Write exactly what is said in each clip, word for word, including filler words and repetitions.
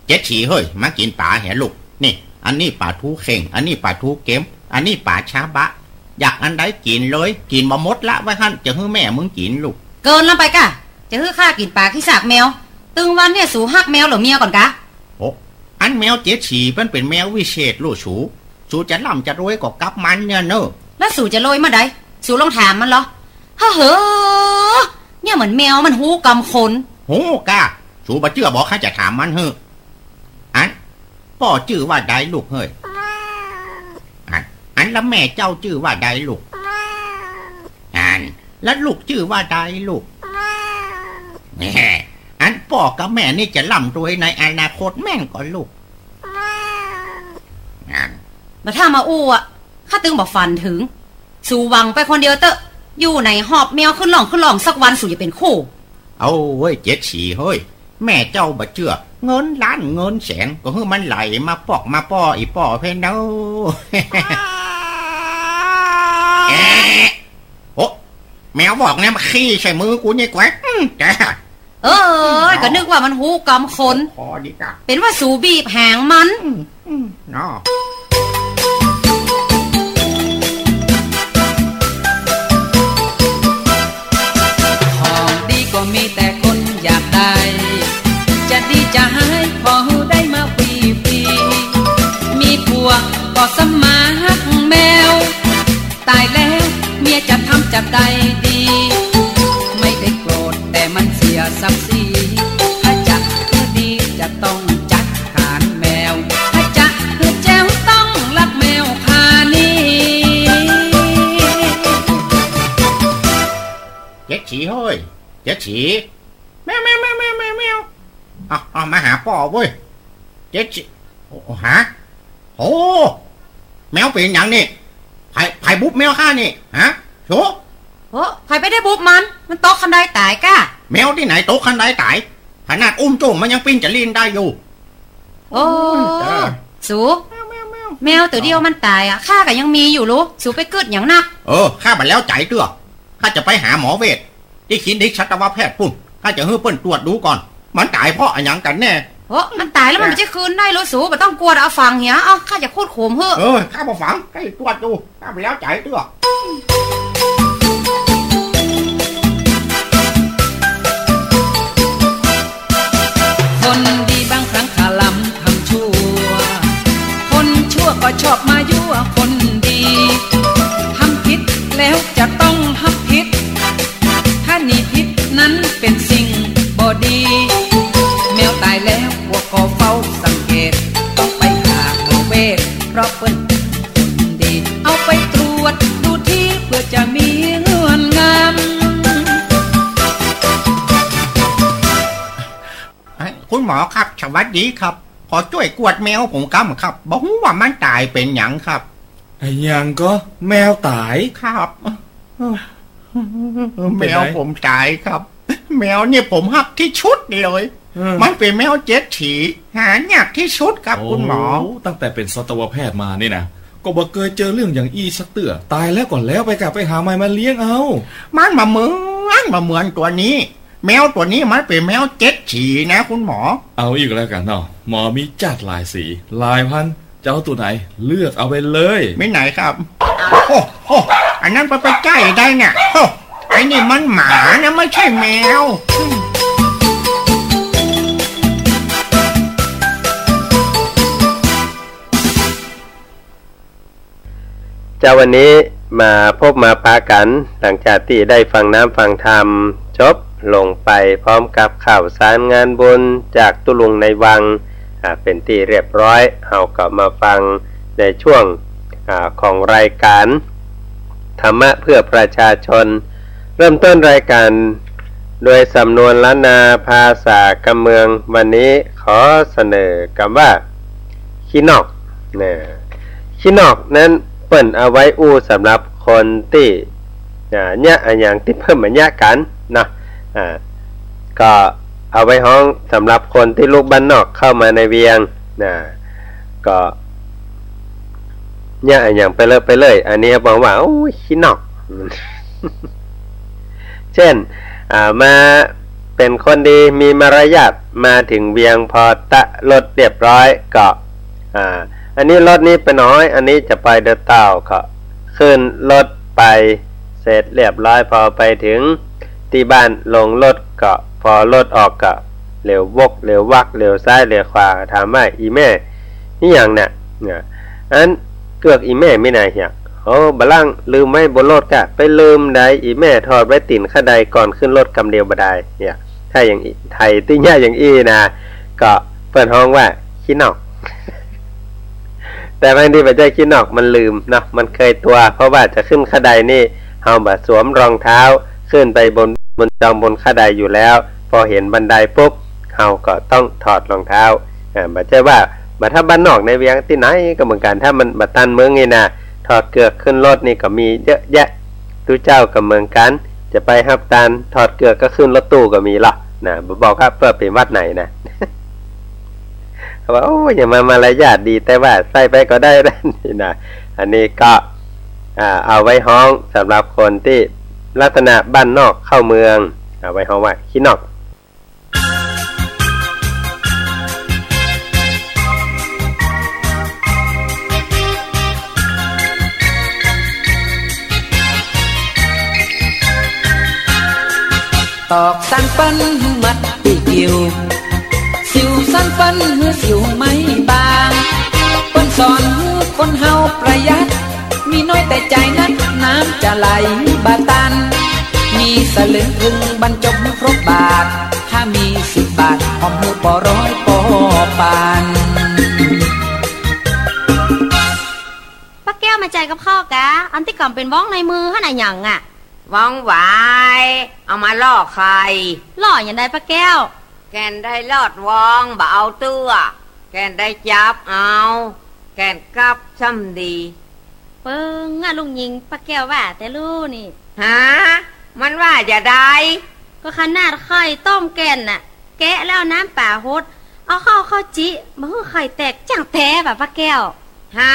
เจ๊ยดฉี่เฮ้ย มากิ๋นป๋าแหละลูก นี่ อันนี้ป๋าทูเข่ง อันนี้ป๋าทูเก็ม อันนี้ป๋าชาบะ อยากอันใดกิ๋นเลย กิ๋นบ่หมดละไว้หั้น จะหื้อแม่มึงกิ๋นลูก เกินล้ำไปก้า จะหื้อข้ากิ๋นป๋าขี้สากแมว ตึงวันเนี่ยสูฮักแมวเหลือเมียก่อนกา โอ้ อันแมวเจ๊ยดฉี่มันเป๋นแมววิเศษลูกสู สูจะร่ำจะรวยก็กับมันเนี่ยเน่อ แล้วสูจะรวยเมื่อใด สูลองถามมันลอ เฮ้อเหอะ เนี่ยเหมือนแมวมันฮู้กำคน ฮู้ก้า สูบ่เจื้อบ่ ข้าจะถามมันหื้อ อัน ป้อจื้อว่าใดลูกเฮ้ย อัน อัน แล้วแม่เจ้าจื้อว่าใดลูก อัน แล้วลูกจื้อว่าใดลูก แหม อันป้อกับแม่นี่จะร่ำรวยในอนาคตแม่นก่อลูก อัน บ่ถ้ามาอู้อะ ข้าตึงบ่ฝันถึง สูหวังไปคนเดียวเต๊อะ อยู่ไหนหอบแมวขึ้นล่องขึ้นล่อง สักวันสูจะเป๋นคู่ เอาเว้ย เจ๊ยดฉี่เฮ้ย แม่เจ้าบ่เจื้อ เงินล้านเงินแสน ก็หื้อมันไหลมาปอกมาป้ออี่ป้อเพ่นเน่อ แอะ โอ้ แมวบอกเนี่ยมาขี้ใส่มือกูนี่แกวะ อืม แก เอ้ย ก็นึกว่ามันฮู้กำคน คอดีก้า เป๋นว่าสูบีบหางมัน อืม อืม เนาะ ของดีก็มีแต่คนอยากได้ จะดีจะฮ้ายพอได้มาฟรีๆ มีผัวก็สมาฮักแมว ต๋ายแล้วเมียจะทำจะใดดี ไม่ได้โกรธแต่มันเสียศักดิ์ศรี ถ้าจะหื้อดีจะต้องจัดขานแมว ถ้าจะหื้อแจ๋วต้องรักแมวข้านี่ เจ๊ยดฉี่เฮ้ย เจ๊ยดฉี่ แมว แมว แมว แมว แมว แมว เอา เอา มาหาป้อเว้ย เจ๊ยดฉี่ โอ้ ฮะ โอ้ แมวเป๋นหยังนี่ ใผ ใผบุบแมวข้านี่ ฮะ โถ โอ้ ใผไปได้บุบมัน มันตกคันไดต๋ายก้า แมวตี้ไหนตกคันไดต๋าย ขนาดอุ้มจุ้งมันยังปิ้นจะลิ้นได้อยู่ โอ้ โอ้ย ต๋าย สู แมว แมว แมว แมวตั๋วเดียวมันต๋ายอะ ข้าก็ยังมีอยู่ลู สูไปกึ๊ดหยังนัก เออ ข้าบ่แล้วใจ๋เตื้อ ข้าจะไปหาหมอเวช ตี้คลินิกสัตวแพทย์ปุ้น ข้าจะหื้อเปิ้นตรวจดูก่อน มันต๋ายเพราะอะหยังกั๋นแน่ โอ้ มันต๋ายแล้วมันบ่ใจ้คืนได้ลู สูบ่ต้องกั๋ว เอาฝังเหีย เอา ข้าจะขุดขุมหื้อ เออ ข้าบ่ฝัง ข้าจะตรวจดู ข้าบ่แล้วใจ๋เตื้อ คนดีบางครั้งคาลำทำชั่ว คนชั่วก็ชอบมายั่วคนดี ทำผิดแล้วจะต้องฮับผิด ถ้าหนีผิดนั้นเป๋นสิ่งบ่ดี แมวต๋ายแล้วพวกก็เฝ้าสังเกต ต้องไปหาหมอเวช เพราะเปิ้นเป๋นคนดี เอาไปตรวจดูทีเผื่อจะมีเงื่อนงำ เอ้ย คุณหมอครับ สวัสดีครับ ขอจ้วยกวดแมวผมกำครับ บ่ฮู้ว่ามันต๋ายเป๋นหยังครับ อะหยังก็ แมวต๋าย ครับ เอ้อ แมวผมต๋ายครับ แมวเนี่ยผมฮักตี้สุดเลย เออ มันเป๋นแมวเจ๊ยดฉี่ หายากตี้สุดครับ โอ้ คุณหมอ ตั้งแต่เป๋นสัตวแพทย์มานี่นะ ก็บ่เกยเจอเรื่องอย่างอี้สักเตื้อ ต๋ายแล้วก็แล้วไปก้า ไปหาใหม่มาเลี้ยงเอา มันบ่เหมือน บ่เหมือนตั๋วนี้ แมวตั๋วนี้มันเป๋นแมวเจ๊ยดฉี่นะคุณหมอ เอาอี้ก็แล้วกั๋นเนาะ หมอมีจ๊าดหลายสี หลายพันธุ์ จะเอาตั๋วไหน เลือกเอาไปเลย มีไหนครับ โอ้โห อันนั้นไป ไปใก้ได้เนี่ย โอ้ ไอ้นี่มันหมานะ ไม่ใช่แมว เจ้า วันนี้มาพบมาปะกั๋น หลังจากตี้ได้ฟังน้ำฟังธรรมจบลงไป พร้อมกับข่าวสารงานบุญจากตุ๊ลุงในวัง อ่า เป๋นตี้เรียบร้อย เฮาก็มาฟังในช่วง อ่า ของรายก๋านธรรมะเพื่อประชาชน เริ่มต้นรายก๋านโดยสำนวนล้านนาภาษากำเมือง วันนี้ขอเสนอกำว่า ขี้นอก นะ ขี้นอกนั้นเปิ้นเอาไว้อู้สำหรับคนตี้ อ่า เยียะอะหยังตี้เปิ้นบ่เยียะกั๋นเนาะ อ่า ก็เอาไว้ฮ้องสำหรับคนตี้ลุกบ้านนอกเข้ามาในเวียง นะ ก็เยียะอะหยังไปเลอะไปเลย อันนี้บอกว่า โอ้ย ขี้นอก เจ้น อ่า มา เป๋นคนดีมีมารยาท มาเถิงเวียงปอตะรถเรียบร้อยก็ อ่า อันนี้รถนี้ไปหน้อย อันนี้จะไปเดินเต้า ก็ขึ้นรถไปเสร็จเรียบร้อย ปอไปเถิงตี้บ้านลงรถก็ ปอรถออกก็ เหลียววกเหลียววัก เหลียวซ้ายเหลียวขวา ถามว่า อี่แม่ นี่หยังเนี่ย เนี่ย อันเกือกอี่แม่มีไหนเหีย โอ้ บ่าล่างลืมไว้บนรถก้า ไปลืมใด อี่แม่ถอดไว้ตี๋นข้าใดก่อนขึ้นรถกำเดียวบ่าดายเนี่ย ถ้าอย่างอี้ ไถตี้เยียะอย่างอี้นะ ก็เปิ้นฮ้องว่าขี้นอก แต่บางทีบ่ใจ้ขี้นอก มันลืมเนาะ มันเคยตั๋ว เพราะว่าจะขึ้นข้าใดนี่ เฮาบ่สวมรองเท้า ขึ้นไปบน บนจองบนข้าใดอยู่แล้ว ปอหันบันไดปุ๊บ เฮาก็ต้องถอดรองเท้า อ่า บ่ใจ้ว่า บ่ถ้าบ้านนอกในเวียงตี้ไหนก็เหมือนกั๋น ถ้ามันบ่ตันเมืองนี่นะ ถอดเกือกขึ้นรถนี่ก็มีเยอะแยะ ตุ๊เจ้าก็เหมือนกั๋น จะไปฮับตาน ถอดเกือกก็ขึ้นรถตู้ก็มีละนะ บ่บอกว่าเปิ้นเป๋นวัดไหนนะ เขาว่า โอ้ อย่างมามารยาทดี แต่ว่าใส่ไปก็ได้นะ นี่นะ อันนี้ก็ อ่า เอาไว้ฮ้องสำหรับคนตี้ลักษณะบ้านนอกเข้าเมือง เอาไว้ฮ้องว่าขี้นอก ตอกสันเปิ้นหื้อมัดตี้กิ่ว สิวสันเปิ้นหื้อสิวไม้บาง เปิ้นสอนหื้อคนเฮาประหยัด มีน้อยแต่ใจ๋นัก น้ำจะไหลบ่ตัน มีสลึงบรรจบครบบาท ถ้ามีสิบบาท หอมหื้อปอร้อยปอปาน ป้าแก้วมาใจ๋กับข้าก้า อันตี้ก่อมเป๋นว้องในมือหั้นอะหยังอะ ว้องหวาย เอามาล่อใค่ ล่ออย่างใดป้าแก้ว แก่นได้ลอดว้อง บ่เอาเตื้อ แก่นได้จับเอา แก่นกับซ้ำดี เปิ้งอะลุงหญิง ป้าแก้วว่าแต่ลู่นี่ ฮะ มันว่าจะใด ก็ขนาดข้อยต้มแก่นน่ะ แกะแล้วเอาน้ำป๋าหด เอาข้าว ข้าวจิ บ่หื้อไข่แตกจั่งแต๊บ่ะป้าแก้ว ฮะ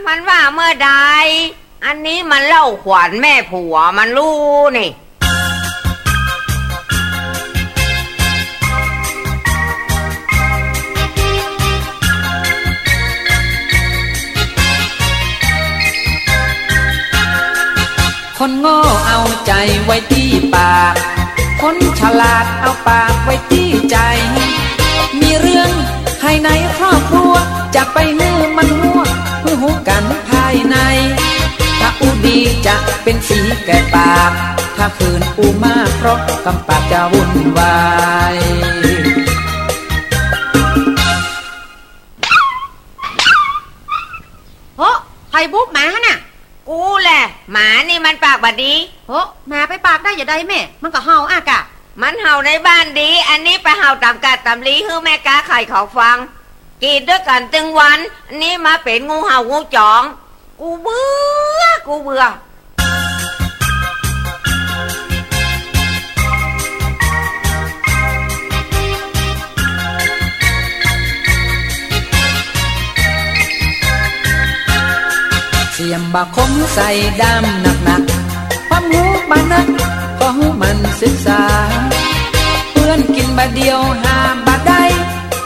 มันว่าเมื่อใด อันนี้มันเล่าขวัญแม่ผัวมันลู่นี่ คนโง่เอาใจ๋ไว้ตี้ปาก คนฉลาดเอาปากไว้ตี้ใจ๋ มีเรื่องภายในครอบครัว จะไปหื้อมันหัว หื้อฮู้กั๋นภายใน ถ้าอู้ดีจะเป๋นสีแก่ปาก ถ้าขืนอู้มากเพราะกำปากจะวุ่นวาย โห ใผบุกหมาหั่นน่ะ กูแหละ หมานี่มันปากบ่ดี โห หมาไปปากได้จะใดแม่ มันก็เห่าอะกะ มันเห่าในบ้านดี อันนี้ไปเห่าต๋ามกาดต๋ามลี หื้อแม่ก๊าขายของฟัง กรีดด้วยกั๋นตึงวัน อันนี้มาเป๋นงูเห่างูจ๋อง กูเบื่อ กูเบื่อ เสียมบ่าคมใส่ด้ามหนักๆ ความฮู้บ่านัก ก็หื้อมันศึกษา เปื้อนกิ๋นบ่าเดียวหาบ่าได้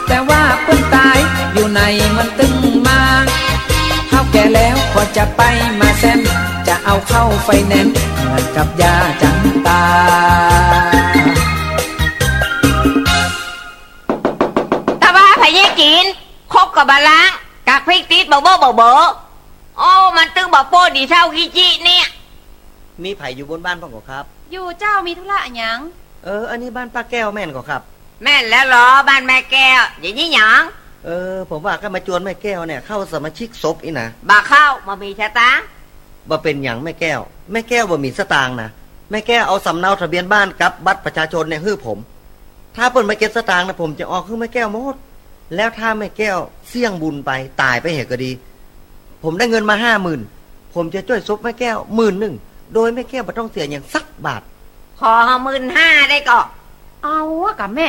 แต่ว่าเปื้อนต๋ายอยู่ในมันตึงมา เฮาแก่แล้วก็จะไปมาแซม จะเอาเข้าไฟแนนซ์เหมือนกับย่าจันตา ตะวา ไผเยียะกิ๋น ครกก็บ่ล้าง กักพริกติดเบอะเบอะเบอะเบอะ โอ้ มันตึงบ่โป๊ดีเท่าขี้จิเนี่ย มีใผอยู่บนบ้านพ่องก่อครับ อยู่เจ้า มีธุระอะหยัง เออ อันนี้บ้านป้าแก้วแม่นก่อครับ แม่นแล้วลอ บ้านแม่แก้ว จะมีหยัง เออ ผมว่าก้ามาจวนแม่แก้วเนี่ยเข้าสมาชิกสภาอี้นะ บ่เข้า บ่มีสตางค์ บ่เป๋นหยังแม่แก้ว แม่แก้วบ่มีสตางค์นะ แม่แก้วเอาสำเนาทะเบียนบ้านกับบัตรประชาชนเนี่ยหื้อผม ถ้าเปิ้นมาเก็บสตางค์นะ ผมจะออกหื้อแม่แก้วหมด แล้วถ้าแม่แก้วเสี้ยงบุญไป ต๋ายไปเหียก็ดี ผมได้เงินมาห้าหมื่น ผมจะจ้วยศพแม่แก้วหมื่นนึ่ง โดยแม่แก้วบ่ต้องเสียหยังสักบาท ขอหาหมื่นห้าได้ก่อ เอาอะกะแม่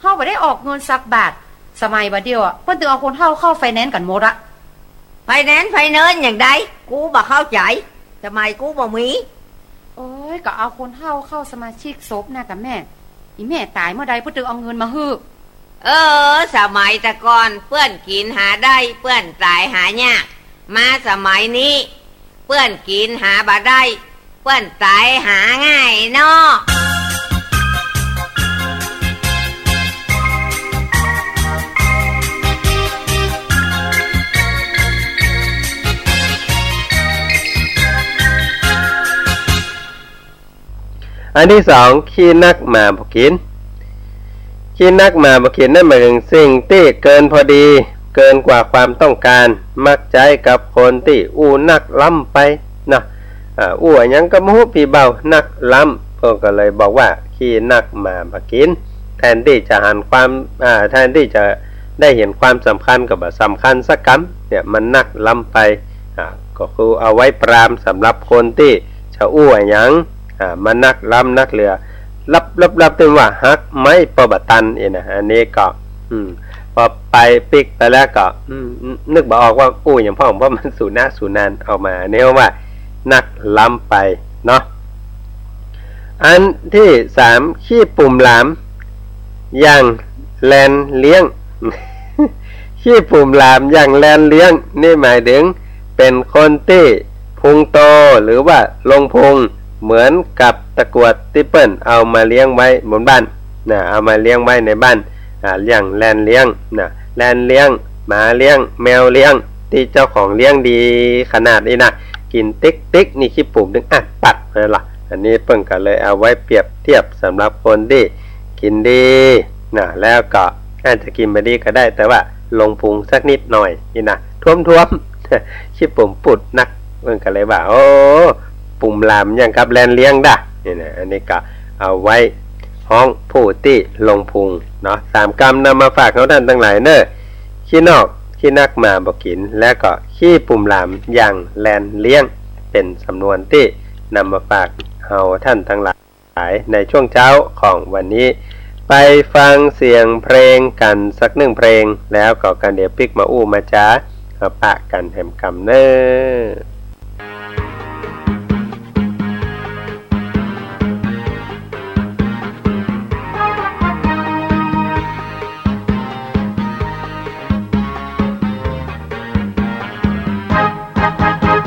เฮาบ่ได้ออกเงินสักบาท สมัยบ่าเดี่ยวอะ เปิ้นตึงเอาคนเฒ่าเข้าไฟแนนซ์กั๋นหมดอะ ไฟแนนซ์ ไฟแนนซ์ อย่างใด กูบ่เข้าใจ๋ สมัยกูบ่มี โอ้ย ก็เอาคนเฒ่าเข้าสมาชิกสภานะกะแม่ อี่แม่ต๋ายเมื่อใด ป้อตึงเอาเงินมาหื้อ เออ สมัยแต่ก่อนเปิ้นกิ๋นหาได้ เปิ้นต๋ายหายาก มาสมัยนี้ เปิ้นกิ๋นหาบ่ได้ เปิ้นต๋ายหาง่ายเนาะ อันตี้สอง ขี้นักหม่าบ่กิ๋น ขี้นักหม่าบ่กิ๋นนั้นหมายเถิงสิ่งตี้เกินพอดี เกินกว่าความต้องก๋าน มักใจ๊กับคนตี้อู้นักล้ำไปเนาะ อ่า อู้อะหยังก็บ่ฮู้ปี้เบ้า นักล้ำ เปิ้นก็เลยบอกว่าขี้นักหม่าบ่กิ๋น แทนตี้จะหันความ อ่า แทนตี้จะได้หันความสำคัญก็บ่สำคัญสักกำ เนี่ยมันนักล้ำไป อ่า ก็คือเอาไว้ปรามสำหรับคนตี้จะอู้อะหยัง อ่า มันนักล้ำนักเหลือ ลับลับลับ ตี้ว่าหักไม้ปอบ่ตันอี้นะ อันนี้ก็ อืม ปอไปปิ๊กไปแล้วก็ อืม นึกบ่ออกว่าอู้อะหยังพ่อง เพราะมันสูญหน้าสูญนานออกมา อันนี้ว่านักล้ำไปเนาะ อันตี้สาม ขี้ปุ่มหลาม อย่างแลนเลี้ยง ขี้ปุ่มหลามอย่างแลนเลี้ยง นี่หมายเถิงเป๋นคนตี้พุงโต หรือว่าลงพุง เหมือนกับตะกรวดตี้เปิ้นเอามาเลี้ยงไว้บนบ้าน น่ะ เอามาเลี้ยงไว้ในบ้าน อ่า อย่างแลนเลี้ยง น่ะ แลนเลี้ยง หมาเลี้ยง แมวเลี้ยง ตี้เจ้าของเลี้ยงดีขนาดอี้นะ กิ๋นติ๊กติ๊ก นี่ขี้ปุ่มเถิงอัดปัดนั่นล่ะ อันนี้เปิ้นก็เลยเอาไว้เปรียบเทียบสำหรับคนตี้กิ๋นดี น่ะ แล้วก็อาจจะกิ๋นบ่ดีก็ได้ แต่ว่าลงพุงสักนิดหน่อยอี้นะ ท้วมๆ ขี้ปุ่มปุดนัก เปิ้นก็เลยว่า โอ้ ปุ่มหลามอย่างกับแลนเลี้ยงดะ นี่นะ อันนี้ก็เอาไว้ฮ้องผู้ตี้ลงพุงเนาะ สามกำนำมาฝากเฮาต้านตังหลายเน่อ ขี้นอก ขี้นักหม่าบ่กิ๋น และก็ขี้ปุ่มหลามอย่างแลนเลี้ยง เป๋นสำนวนตี้นำมาฝากเฮาต้านตังหลายในช่วงเจ๊าของวันนี้ ไปฟังเสียงเพลงกั๋นสักนึ่งเพลง แล้วก็กั๋นเดี๋ยวปิ๊กมาอู้มาจ๋า มาปะกั๋นแหมกำเน่อ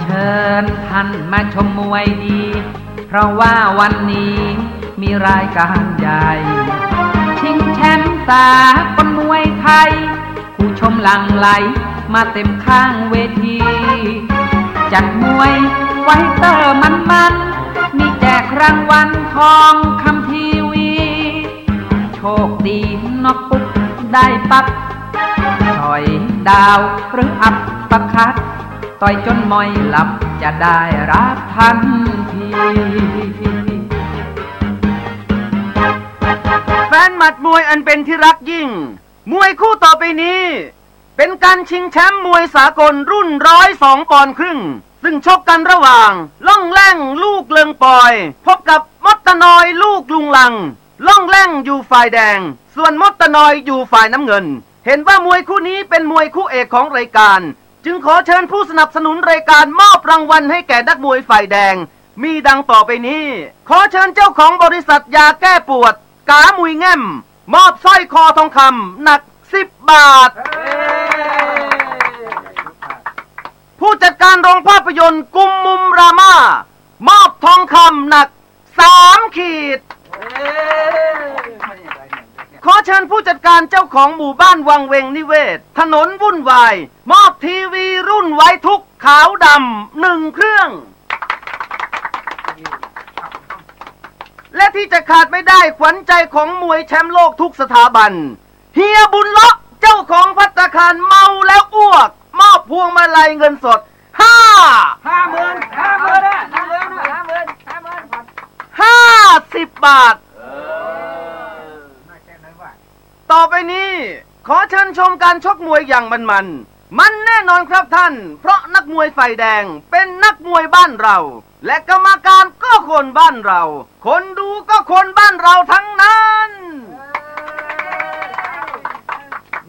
เชิญท่านมาชมมวยดี เพราะว่าวันนี้มีรายการใหญ่ ชิงแชมป์สากลมวยไทย ผู้ชมหลั่งไหลมาเต็มข้างเวที จัดมวยไฟเตอร์มันๆ มีแจกรางวัลทองคำทีวี โชคดีน็อกปุ๊บได้ปั๊บ สอยดาวหรืออัปเปอร์คัต ต่อยจนม้อยหลับจะได้รับทันที แฟนหมัดมวยอันเป็นที่รักยิ่ง มวยคู่ต่อไปนี้ เป็นการชิงแชมป์มวยสากลรุ่นร้อยสองปอนด์ครึ่ง ซึ่งชกกันระหว่าง ล่องแล่งลูกเลิงปอย พบกับมดตะนอยลูกลุงลัง ล่องแล่งอยู่ฝ่ายแดง ส่วนมดตะนอยอยู่ฝ่ายน้ำเงิน เห็นว่ามวยคู่นี้เป็นมวยคู่เอกของรายการ จึงขอเชิญผู้สนับสนุนรายการมอบรางวัลให้แก่นักมวยฝ่ายแดง มีดังต่อไปนี้ ขอเชิญเจ้าของบริษัทยาแก้ปวด ก๋ามุยแง่ม มอบสร้อยคอทองคำหนักสิบบาท ผู้จัดการโรงภาพยนตร์กุมมุมรามา มอบทองคำหนักสามขีด ขอเชิญผู้จัดการเจ้าของหมู่บ้านวังเวงนิเวศ ถนนวุ่นวาย มอบทีวีรุ่นไวทุกขาวดำหนึ่งเครื่อง และที่จะขาดไม่ได้ขวัญใจของมวยแชมป์โลกทุกสถาบัน เฮียบุญเลาะ เจ้าของภัตตาคารเมาแล้วอ้วก มอบพวงมาลัยเงินสด ห้า ห้าหมื่น ห้าหมื่นนะ ห้าหมื่น ห้าหมื่น ห้าสิบบาท ต่อไปนี้ ขอเชิญชมการชกมวยอย่างมันๆ มันแน่นอนครับท่าน เพราะนักมวยฝ่ายแดงเป็นนักมวยบ้านเรา และกรรมการก็คนบ้านเรา คนดูก็คนบ้านเราทั้งนั้น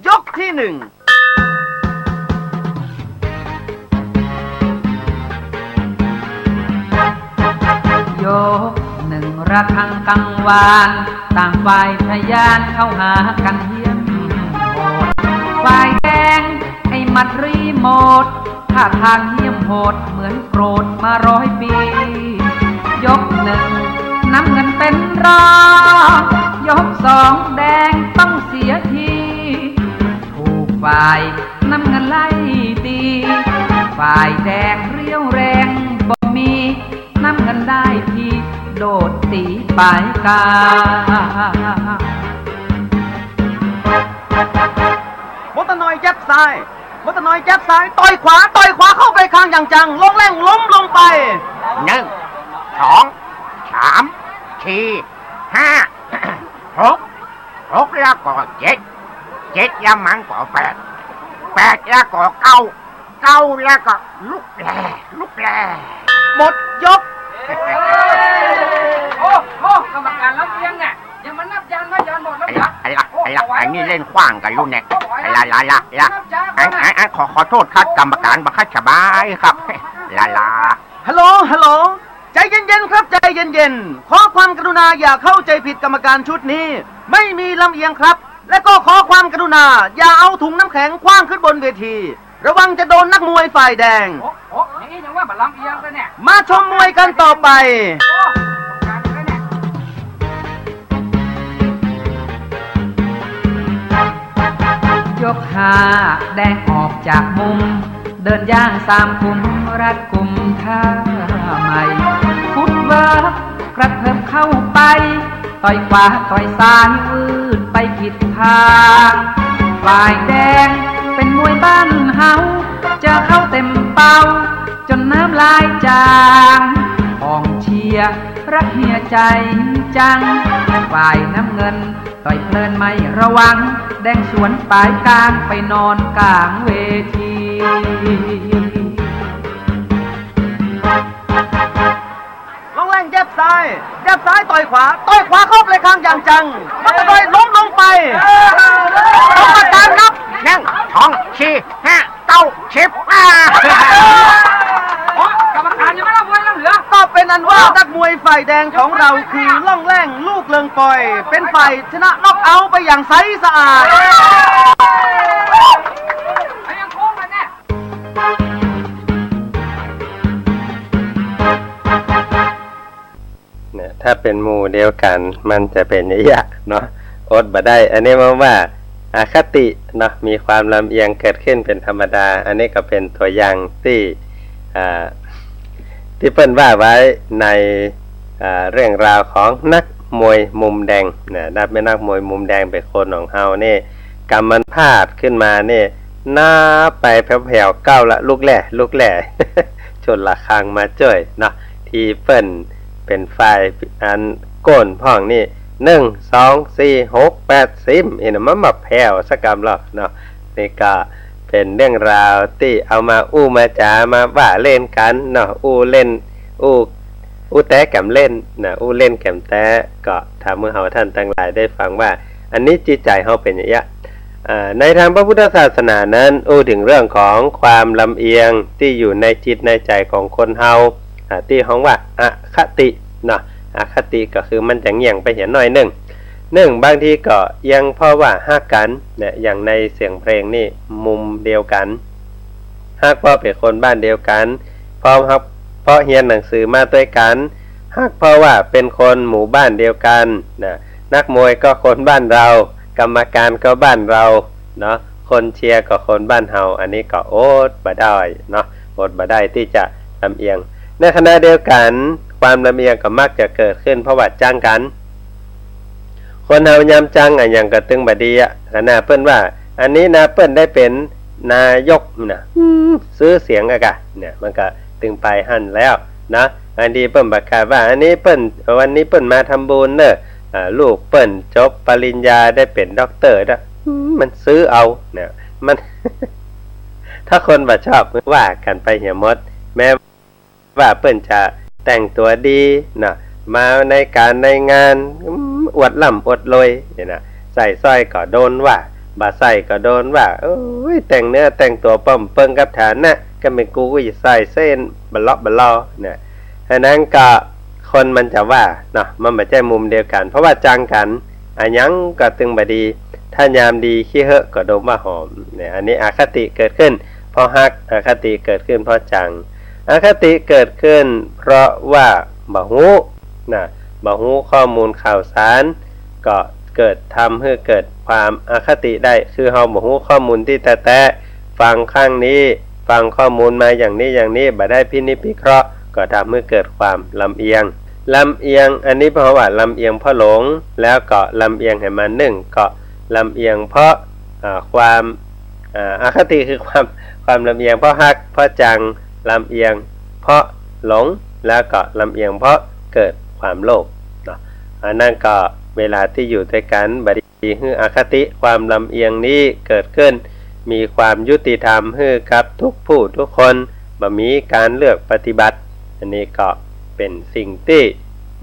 ยกที่หนึ่ง ยกหนึ่งแร ระฆังกังวาน ต่างฝ่ายทะยานเข้าหากั๋นเยี่ยมโหด ฝ่ายแดงไอ้หมัดรีโมท ท่าทางเยี่ยมโหดเหมือนโกรธมาร้อยปี ยกหนึ่งน้ำเงินเป็นรอง ยกสองแดงต้องเสียที ถูกฝ่ายน้ำเงินไล่ตี ฝ่ายแดงเรี่ยวแรงบ่มี น้ำเงินได้ทีโดดตี๋ป๋ายกา มดตะนอยยับซ้าย มดตะนอยยับซ้าย ต่อยขวา ต่อยขวาเข้าไปคางอย่างจัง ลงแร่งล้มลงไป นึ่ง สอง สาม สี่ ห้า หก หกแล้วก็เจ็ด เจ็ดแล้วมันก็แปด แปดแล้วก็เก้า เก้าแล้วก็ลุกแหล่ ลุกแหล่ หมดยก โอ้ โอ้ กรรมการลำเอียงเนี่ย ยังมานับยานว่า ยานหมดแล้ว ไอ้ละ ไอ้ละ ไอ้ละ โอ้ ไอ้นี่เล่นขว้างกั๋นลูกเนี่ย ไอ้ละ ละ ละ ละ นับยาน อัน อัน อัน ขอ ขอโทษครับ กรรมการบ่ค่อยสบายครับ ละ ละ ฮัลโหล ฮัลโหล ใจเย็นๆ ครับ ใจเย็นๆ ขอความกรุณาอย่าเข้าใจผิดกรรมการชุดนี้ ไม่มีลำเอียงครับ และก็ขอความกรุณาอย่าเอาถุงน้ำแข็งขว้างขึ้นบนเวที ระวังจะโดนนักมวยฝ่ายแดง โอ้ โอ้ อย่างนี้ยังว่าบ่ลำเอียงเลยเนี่ย มาชมมวยกันต่อไป โอ้ ยกห้า แดงออกจากมุม เดินย่างสามขุมรัดกุมท่าใหม่ ฟุตเวิร์กกระเถิบเข้าไป ต่อยขวาต่อยซ้ายวืดไปผิดทาง ฝ่ายแดงเป็นมวยบ้านเฮา เจอเข้าเต็มเป้า จนน้ำลายจาง กองเชียร์รักเฮียใจจัง ฝ่ายน้ำเงินต่อยเพลินไม่ระวัง แดงสวนป๋ายกางไปนอนก๋างเวที ลงแร่งยับซ้าย ยับซ้ายต่อยขวา ต่อยขวาเข้าไปคางอย่างจัง มดตะนอยล้มลงไป กรรมการนับ นึ่ง สอง สี่ ห้า เก้า สิบ อ่า โอ้ กรรมการยังไม่นับมวยแล้วเหลือ ก็เป็นอันว่านักมวยฝ่ายแดงของเราคือล่องแร่งลูกเลิงปอย เป็นฝ่ายชนะน็อกเอาท์ไปอย่างใสสะอาด เนี่ย ถ้าเป๋นหมู่เดียวกั๋น มันจะเป๋นอย่างเงี้ยเนาะ อดบ่ได้ อันนี้มันว่าอคติเนาะ มีความลำเอียงเกิดขึ้นเป๋นธรรมดา อันนี้ก็เป๋นตั๋วอย่างตี้ อ่า ตี้เปิ้นว่าไว้ใน อ่า เรื่องราวของนักมวยมุมแดงนะ นับเป๋นนักมวยมุมแดงเป๋นคนของเฮานี่ กำมันพลาดขึ้นมานี่ นับไปแผวๆ เก้าละ ลุกแหล่ ลุกแหล่ จนระฆังมาจ้วยเนาะ ตี้เปิ้นเป๋นฝ่ายอันโก้นพ่องนี่ นึ่ง สอง สี่ หก แปด สิบ เห็นมันมาแผวสักกำหรอกเนาะ นี่ก็เป๋นเรื่องราวตี้เอามาอู้มาจ๋ามาว่าเล่นกั๋นเนาะ อู้เล่น อู้ อู้แต๊แกมเล่นนะ อู้เล่นแกมแต๊ ก็ทำหื้อเฮาต้านตังหลายได้ฟังว่า อันนี้จิตใจ๋เฮาเป๋นอย่างเงี้ย อ่า ในตางพระพุทธศาสนานั้น อู้เถิงเรื่องของความลำเอียงตี้อยู่ในจิตในใจ๋ของคนเฮา อ่า ตี้ฮ้องว่าอคติเนาะ อคติก็คือมันจะเงี่ยงไปเหียหน้อยนึ่ง นึ่ง บางทีก็เอียงเพราะว่าฮักกั๋นเนี่ย อย่างในเสียงเพลงนี่มุมเดียวกั๋น ฮักเพราะเป๋นคนบ้านเดียวกั๋น เพราะฮัก เพราะเฮียนหนังสือมาตวยกั๋น ฮักเพราะว่าเป๋นคนหมู่บ้านเดียวกั๋นนะ นักมวยก็คนบ้านเฮา กรรมการก็บ้านเฮาเนาะ คนเชียร์ก็คนบ้านเฮา อันนี้ก็อดบ่ได้เนาะ อดบ่ได้ตี้จะลำเอียง ในขณะเดียวกั๋น ความลำเอียงก็มักจะเกิดขึ้นเพราะว่าจั๊งกั๋น คนเฮายามจั๊งอะหยังก็ตึงบ่ดีอะ ขนาดเปิ้นว่า อันนี้นะเปิ้นได้เป๋นนายกนะ อืม ซื้อเสียงอะกะ เนี่ย มันก็ตึงไปหั้นแล้วนะ อันตี้เปิ้นประกาศว่า อันนี้เปิ้น วันนี้เปิ้นมาทำบุญเน่อ อ่า ลูกเปิ้นจบปริญญาได้เป๋นด็อกเตอร์นะ อืม มันซื้อเอา เนี่ย มัน ถ้าคนบ่ชอบว่ากั๋นไปเหียหมด แม้ ว่าเปิ้นจะแต่งตั๋วดีนะ มาในก๋านในงาน อืม อวดร่ำอวดรวยเนี่ยนะ ใส่สร้อยก็โดนว่า บ่ใส่ก็โดนว่า โอ๊ย แต่งเนื้อแต่งตั๋วป้อมเปิงกับฐานะ ก็เป๋นกูกูจะใส่เส้นบะเลาะบะลอเนี่ย อันนั้นก็ข คนมันจะว่าเนาะ มันบ่ใจ้มุมเดียวกั๋น เพราะว่าจังกั๋น อะหยังก็ตึงบ่ดี ถ้ายามดีขี้เหื้อก็ดมว่าหอม เนี่ย อันนี้อคติเกิดขึ้นเพราะฮัก อคติเกิดขึ้นเพราะจัง อคติเกิดขึ้นเพราะว่าบ่ฮู้นะ บ่ฮู้ข้อมูลข่าวสาร ก็เกิดทำหื้อเกิดความอคติได้ คือเฮาบ่ฮู้ข้อมูลตี้แต๊ๆ ฟังข้างนี้ ฟังข้อมูลมาอย่างนี้อย่างนี้ บ่ได้พินิจพิเคราะห์ ก็ทำหื้อเกิดความลำเอียง ลำเอียง อันนี้เพราะว่าลำเอียงเพราะหลง แล้วก็ลำเอียงหื้อมันนึ่ง ก็ลำเอียงเพราะ อ่า ความ อ่า อคติคือความ ความลำเอียงเพราะฮัก เพราะจัง ลำเอียงเพราะหลง แล้วก็ลำเอียงเพราะเกิดความโลภเนาะ อันนั้นก็เวลาตี้อยู่ตวยกั๋น บ่ดี หื้ออคติความลำเอียงนี้เกิดขึ้น มีความยุติธรรมหื้อกับทุกผู้ทุกคน บ่มีก๋านเลือกปฏิบัติ อันนี้ก็เป๋นสิ่งตี้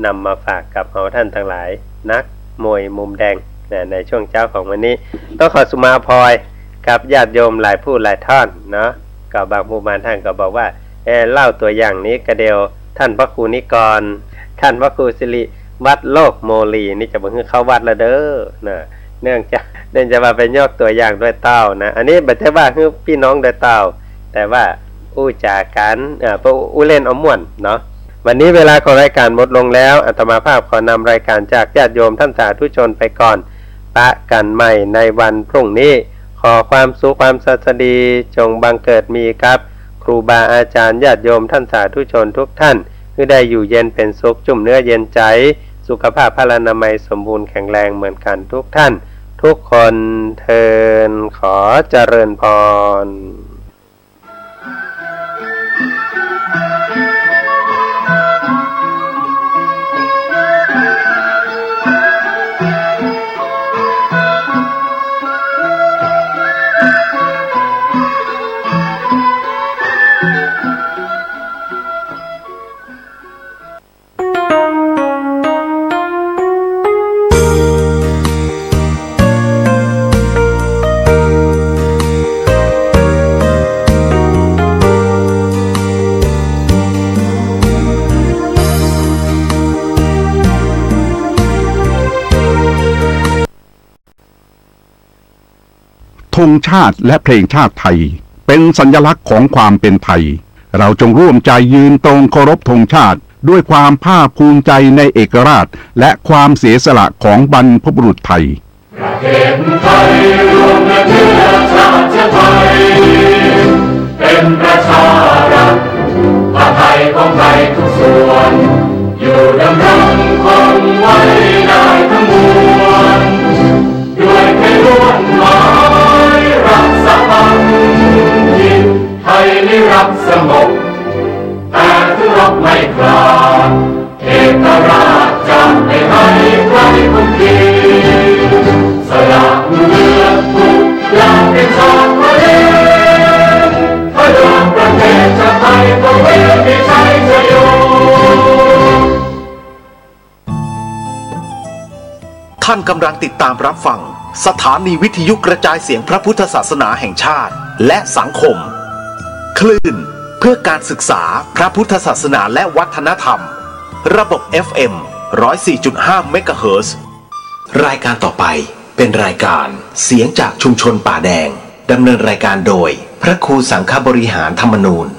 นำมาฝากกับเฮาต้านตังหลาย นักมวยมุมแดงนะ ในช่วงเจ๊าของวันนี้ ต้องขอสุมาพรกับญาติโยมหลายผู้หลายต้านเนาะ ก็บางผู้บางต้านก็บอกว่า เอ่อ เล่าตั๋วอย่างนี้ก็เดียว ต้านพระครูนิกร ต้านพระครูสิริ วัดโลกโมลีนี่จะบ่หื้อเข้าวัดละเด้อนะ เนื่องจาก เนื่องจากว่าไปยกตั๋วอย่างตวยเต้านะ อันนี้บ่ใจ้ว่าหื้อปี้น้องตวยเต้า แต่ว่าอู้จ๋ากั๋น เอ่อ เปื้ออู้เล่นเอาม่วนเนาะ วันนี้เวลาของรายการหมดลงแล้ว อาตมาภาพขอนำรายการจากญาติโยมต้านสาธุชนไปก่อน ปะกั๋นใหม่ในวันพรุ่งนี้ ขอความสุขความสวัสดีจงบังเกิดมีกับครูบาอาจ๋ารย์ญาติโยมต้านสาธุชนทุกต้าน หื้อได้อยู่เย็นเป๋นสุข จุ่มเนื้อเย็นใจ๋ สุขภาพพลานามัยสมบูรณ์แข็งแรงเหมือนกั๋นทุกต้าน ทุกคนเทอญ ขอเจริญพร ธงชาติและเพลงชาติไทย เป็นสัญลักษณ์ของความเป็นไทย เราจงร่วมใจยืนตรงเคารพธงชาติ ด้วยความภาคภูมิใจในเอกราช และความเสียสละของบรรพบุรุษไทย ประเทศไทยรวมและเชื้อชาติไทย เป็นประชารัฐ ผ้าไทยของไทยทุกส่วน อยู่ดำรงคงไว้ได้ทั้งมวล ด้วยไทยล้วนหมายรักสถาบัน ไทยนิรักสงบ แต่ถึงรบไม่กล้า เอกราชจะไม่ให้ใครคุมขีด สละเลือดทุกอย่างเป็นชาติทะเล ถ้ายอมประเทศชาติไทยก็ไม่มีชัยชโย ท่านกำลังติดตามรับฟังสถานีวิทยุกระจายเสียงพระพุทธศาสนาแห่งชาติและสังคม คลื่นเพื่อการศึกษาพระพุทธศาสนาและวัฒนธรรม ระบบ เอฟ เอ็ม ร้อยสี่จุดห้า เมกะเฮิรตซ์ รายการต่อไปเป็นรายการเสียงจากชุมชนป่าแดง ดำเนินรายการโดยพระครูสังฆบริหารธรรมนูญ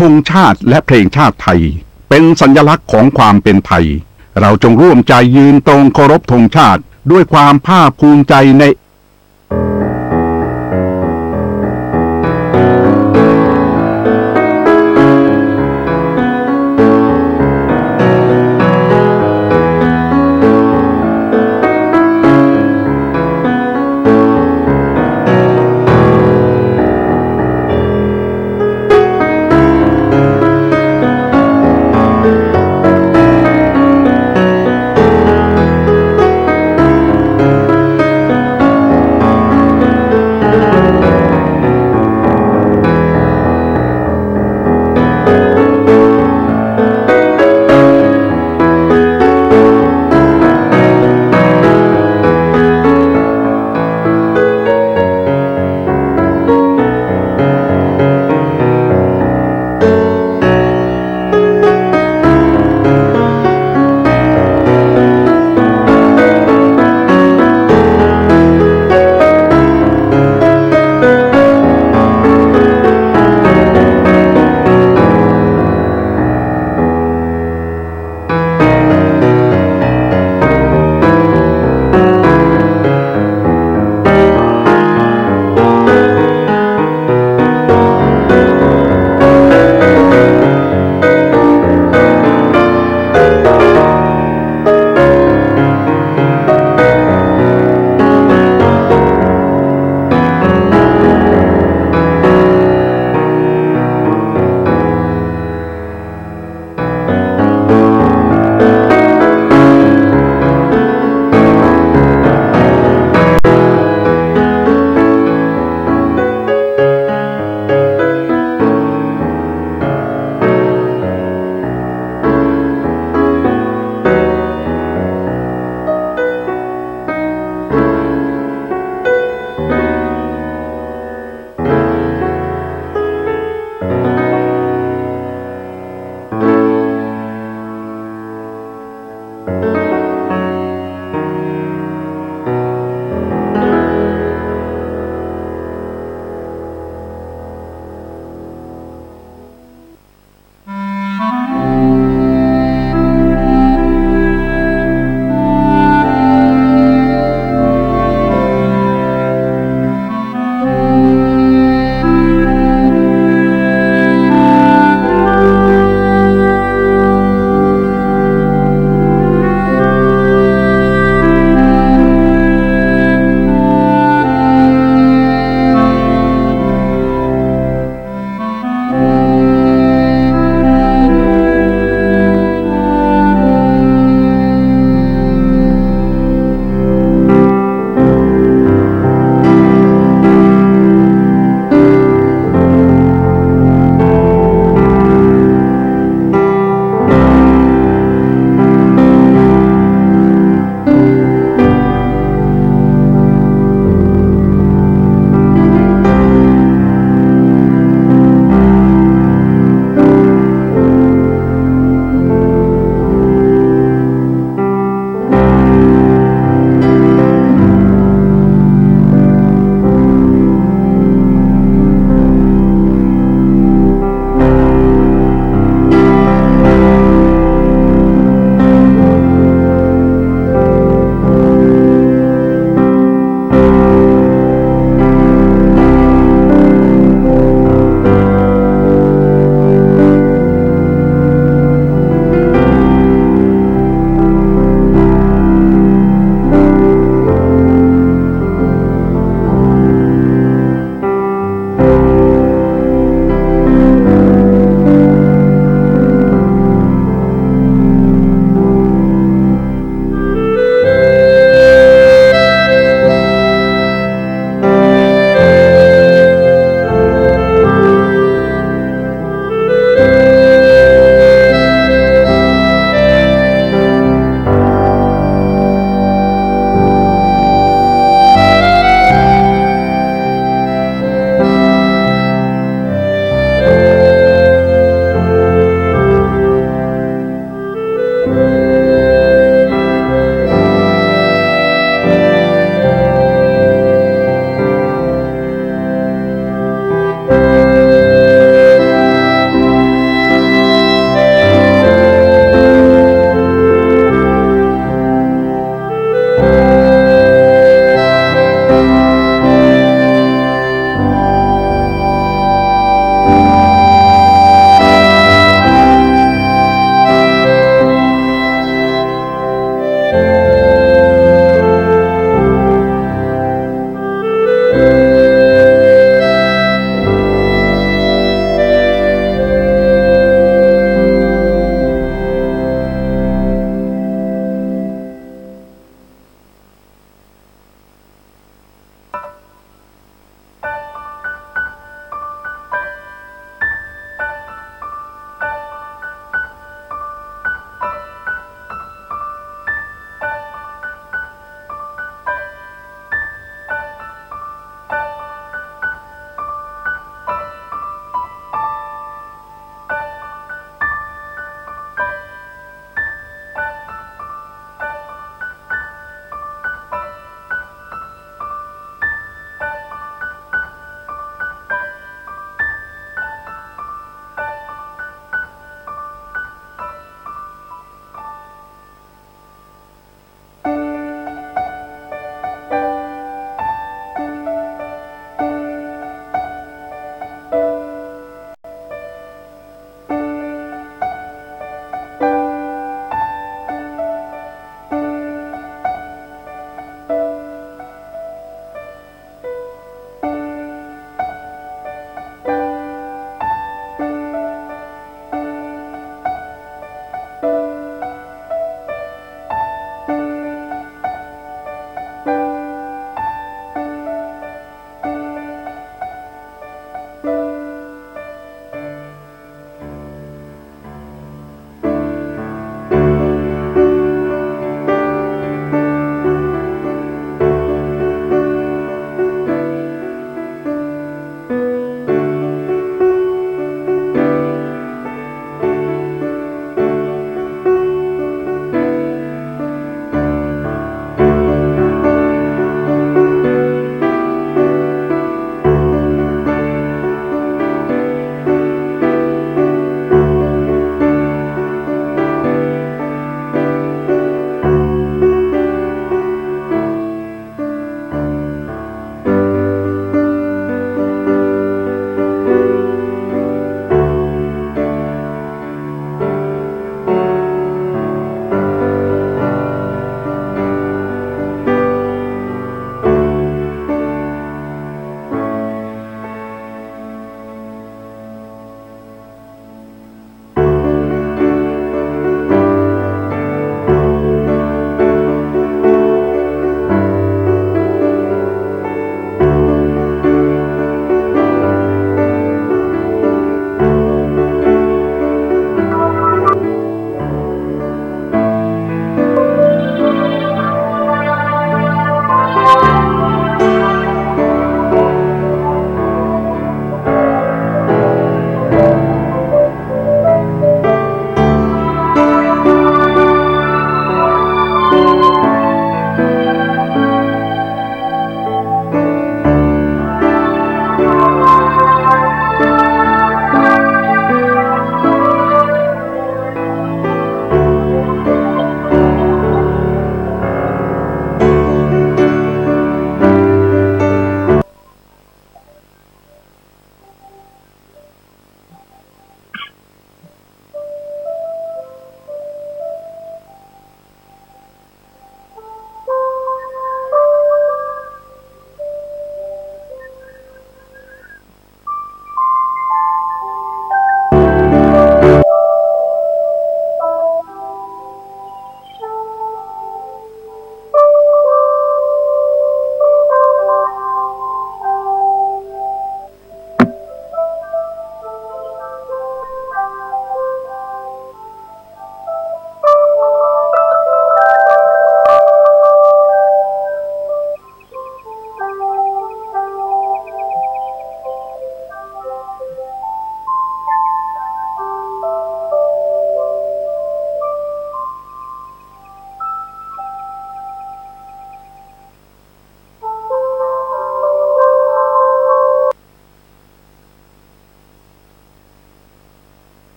ธงชาติและเพลงชาติไทย เป็นสัญลักษณ์ของความเป็นไทย เราจงร่วมใจยืนตรงเคารพธงชาติ ด้วยความภาคภูมิใจใน